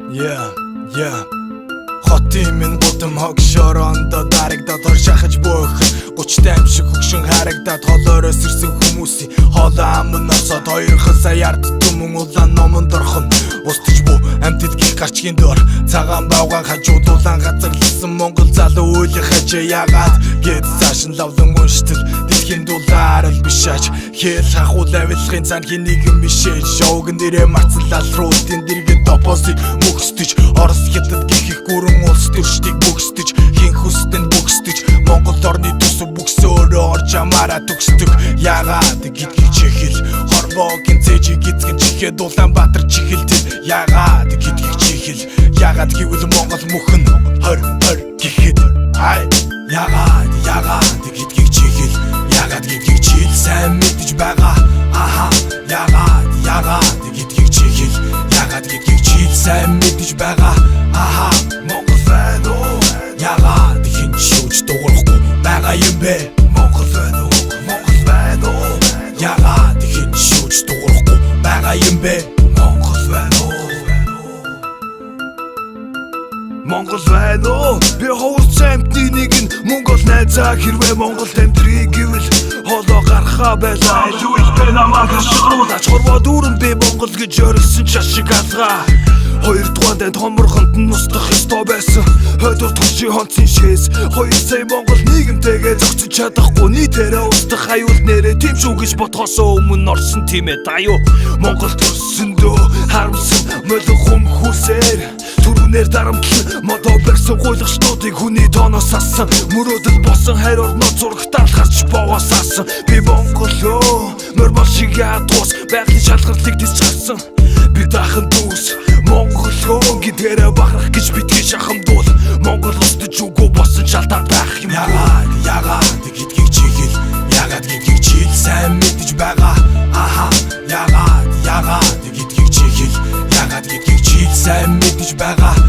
Yeah, yeah. Хотын минь гудам хог шороондоо дарагдаад ор шахаж бөөхөн 30 тайм шиг хөгшин харагдаад холоороос ирсэн хүмүүсийн хоолой ам нь орсоод 2 сая ард түмэн улаан номонд орхон устж бүү амьтад гих гарчгийн дор цагаан бавгаан хажууд улаан газарласан Монгол залуу уйлах хажаа яагаад гэд цааш нь лавлан унштал дэлхийн дулаар л биш ач хэл хахуул авилгын цаан хин нэгэн бишээ шоуг нэрээ марцал алруултын дэргэд опосыг мөхсдөж Орос хятад гих их гүрэн улс төрчдийг бөгсдөж хин хүсдэнд бөгсдөж Монгол орны төсөв бүксөөрөө орж амаараа төгсдөг яагаад гэдгийг чихэл хорвоогийн цэжиг эзгэн чихээд Улаанбаатар чихэлдэл яагаад гэдгийг чихэл яагаад гэвэл Монгол мөхөн 20 20 гэхэд ай яагаад яагаад гэдгийг чихэл яагаад гэдгийг чил сайн мэдж байгаа аха яагаад яагаад гэдгийг чихэл яагаад гэдгийг чил сайн мэдж байгаа аха Монгол байна уу яагаад хэн шүүж дуурахгүй байгаа юм бэ Монгол байна уу Монгол байна уу яагаад хэн шүүж дуурахгүй байгаа юм бэ Монгол байна уу Монгол байна уу? Би ховорц амтны нэг нь Монгол найзаа хэрвээ Монголд амьдрий гэвэл хоолоо гарахаа байлаа. Аюул бэ намайг ашигруул ач хорвоо дүүрэн би Монгол гэж орилсон чаш шиг алгаа. Хоёрдугаар дайнд хоморхонд нь устдах ёстой байсан. Хойдор туршийн хонцын шээс 2 сая Монгол нийгэмтэйгээ зохицож чадахгүй нийтээрээ устдах аюул нэрээ тийм шүү гэж бодхоос өмнө орсон тийм ээ даюу. Монгол төрсөндөө харамсан молон хүм хүсээр түрүүнээр дарамтлан модоо барьсан гуйлагчдуудыг хүний тооноос ассан мөрөөдөл босон хайр орноо зурагтаал харч боогоос асан би Монголоо мормол шиг ядуус байгалийн шалгарлыг тэсч гарсан би даахан дүүс Монголоо гэдгээрээ бахарх гэж битгий шахамдуул Монгол устж үгүй босон шалтаан байх юм Яагаад яагаад гэдгийг чихэл яагаад гэдгийг чил сайн мэдж байгаа аха яагаад яагаад гэдгийг чихэл яагаад гэдгийг чил сайн мэдж байгаа.